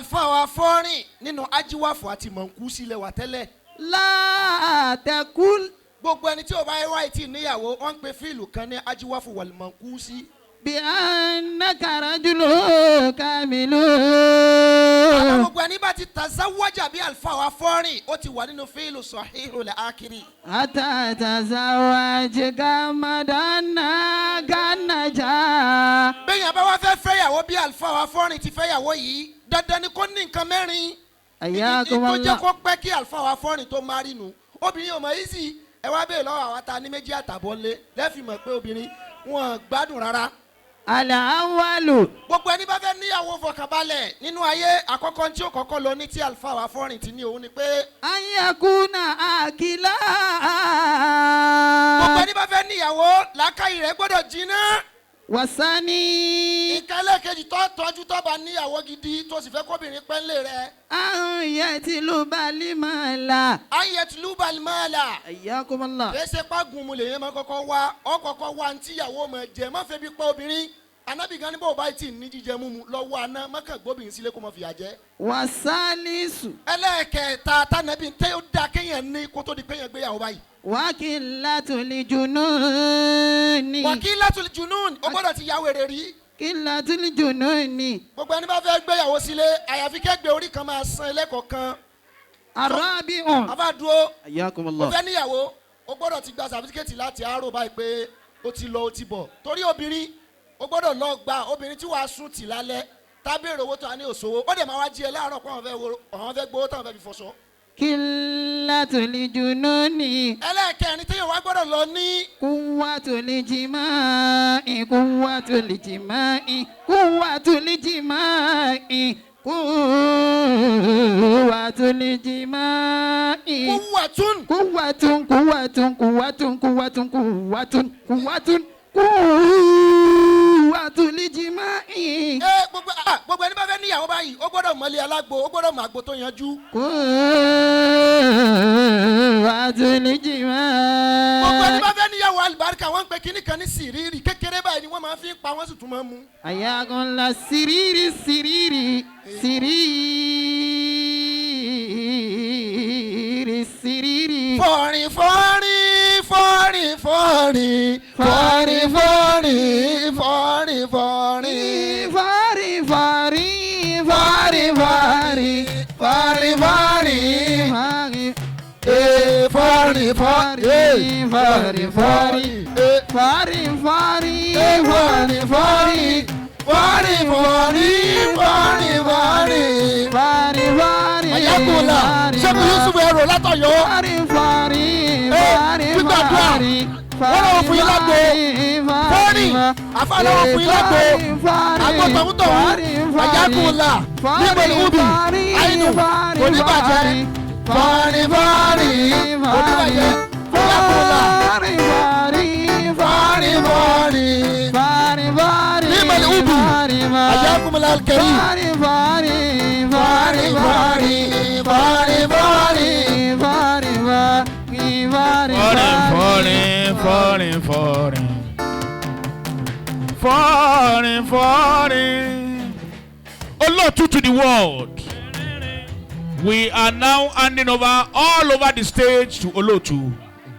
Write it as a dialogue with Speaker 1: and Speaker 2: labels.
Speaker 1: Àlùfáà wa fọ́rìn nínú ajíwáfọ̀ àti mọ̀nkú sílẹ̀ wà tẹ́lẹ̀.
Speaker 2: لا تقل
Speaker 1: Gbogbo ẹni tí ó bá wáyé tí níyàwó, wọ́n ń pe fíìlù kan ní ajíwáfọ̀ wàlmọ̀nkú sí.
Speaker 2: بأنك رجل كامل.
Speaker 1: Àmọ́ gbogbo ẹni bá ti tazawwaja bí àlùfáà wa fọ́rìn, ó ti wà nínú fíìlù sahihul akiri.
Speaker 2: حتى تزوج كمدنا كنجا.
Speaker 1: Bẹ́ẹ̀yàn bá wá fẹ́ fẹ́yàwó bí àlùfáà wa fọ́rìn ti fẹ́yàwó yìí, dandan ni kó ní nǹkan mẹ́rin.
Speaker 2: حياكم
Speaker 1: Tó jẹ́
Speaker 2: الله.
Speaker 1: kó pẹ́ kí àlùfáà wa fọ́rìn tó má rí nu. Obìnrin ò mọ̀ yìí sí. Ẹ wá bèèrè lọ́wọ́ àwọn ta ní méjì àtàbọ̀ ńlé lẹ́fì mọ̀ pé obìnrin wọn gbádùn rárá.
Speaker 2: الأول.
Speaker 1: Gbogbo ẹni bá fẹ́ níyàwó fọkànbalẹ̀ nínú ayé, àkọ́kọ́ tí ó kọ́kọ́ lọ ní tí àlùfáà wa fọ́rìn ti ní òun ni pé
Speaker 2: أن يكون عاقلا.
Speaker 1: Gbogbo ẹni bá fẹ́ níyàwó, làákàyè rẹ̀ gbọ́dọ̀ jiná.
Speaker 2: والثاني.
Speaker 1: Ìkẹlẹ̀ kejì tó tọ́jú tó bá níyàwó gidi tó sì fẹ́ kóbìnrin pẹ́ńlẹ̀ rẹ̀.
Speaker 2: أن يطلب المال.
Speaker 1: Ayẹtìlúbà mọ́lá.
Speaker 2: حياكم الله.
Speaker 1: Kìí ṣe pàgùn mu lèyẹn máa kọ́kọ́ wá. Ọ kọ́kọ́ wá ní tíyàwó máa jẹ. Má fẹ́ bí pa obìnrin. Anábì gan ni bó bá ti ní jíjẹ múmu lọ́wọ́ aná mọ́kàn gbóbìnrin sílé kó má fìyà jẹ.
Speaker 2: والثالث.
Speaker 1: Ẹlẹ́ẹ̀kẹta tánàbí tẹ́ ó dáa kéèyàn ní kó tó di péyàn gbéyàwó báyìí.
Speaker 2: وقلة الجنون.
Speaker 1: Wàkílátùl junun, ó gbọ́dọ̀ ti ya wèrè rí.
Speaker 2: قلة الجنون.
Speaker 1: Gbogbo ẹni bá fẹ́ gbéyàwó sílé, àyàfi kẹ́gbẹ́ orí kan máa san ẹlẹ́kọ̀ọ́ kan.
Speaker 2: الرابع.
Speaker 1: Àbá dúró.
Speaker 2: حياكم
Speaker 1: Ó
Speaker 2: الله.
Speaker 1: fẹ́ níyàwó, ó gbọ́dọ̀ ti gba certificate láti àárò báyìí pé ó ti lọ, ó ti bọ̀, torí obìnrin ó gbọ́dọ̀ lọ gba obìnrin tí wàá sùn tì lálẹ́ tábìlì owó tó a ní òṣòwò, ó dẹ̀ máa wá jí ẹ láàárọ̀ pé àwọn fẹ́ gbowó táwọn fẹ́ fi fọṣọ.
Speaker 2: قلة الجنون.
Speaker 1: Ẹlẹ́ẹ̀kẹrin téèyàn wá gbọ́dọ̀ lọ ní.
Speaker 2: قوة الجماع، قوة الجماع، قوة الجماع، قوة الجماع.
Speaker 1: Quwwatun.
Speaker 2: قوة، قوة، قوة، قوة، قوة، قوة، قوة الجماع.
Speaker 1: Ẹ gbogbo ẹni bá fẹ́ níyàwó báyìí, ó gbọ́dọ̀ mọ̀lẹ́ alágbo, ó gbọ́dọ̀ mọ̀ àgbo tó yanjú.
Speaker 2: قوة الجماع.
Speaker 1: Gbogbo ẹni bá fẹ́ níyàwó alùbáríkà, wọ́n ń pe kinní kan ní sìrírì. Kékeré báyìí ni wọ́n máa fi ń pa, wọ́n sì tún máa ń mú.
Speaker 2: حياكم الله. سريري، سريري، سريري، سريري.
Speaker 1: Fọ́rin fọ́rin fọ́rin fọ́rin fọ́rin fọ́rin fọ́rin fọ́rin.
Speaker 2: فاري فاري فاري فاري
Speaker 1: fọ́rin fọ́rin.
Speaker 2: فاري.
Speaker 1: Ee, fọ́rin fọ́rin.
Speaker 2: فاري فاري.
Speaker 1: Ee,
Speaker 2: فاري فاري.
Speaker 1: fọ́rin fọ́rin fọ́rin fọ́rin fọ́rin fọ́rin.
Speaker 2: فاري فاري.
Speaker 1: Àyákùnlá sẹ́mi Yusuf ẹ̀rọ látọ̀yọ́.
Speaker 2: فاري فاري.
Speaker 1: Ee,
Speaker 2: فاري.
Speaker 1: gbígbàdúrà.
Speaker 2: فاري.
Speaker 1: Wọ́n lọ́wọ́ fún yín lágbo. Fọ́rin àfa lọ́wọ́ fún yín lágbo. Àgbo tọ̀húntọ̀hún. Àyákùnlá nígbèlú ubì àyínú kò ní bàjẹ́. Fọ́rin fọ́rin kò ní bàjẹ́. Àyákùnlá fọ́rin fọ́rin. Nígbèlú ubì àyákùnlá kẹrì. Fọ́rin fọ́rin fọ́rin fọ́rin.
Speaker 3: Foreign, foreign, foreign, foreign. Foreign, foreign. Olóòtú to the world. We are now handing over all over the stage to Olóòtú.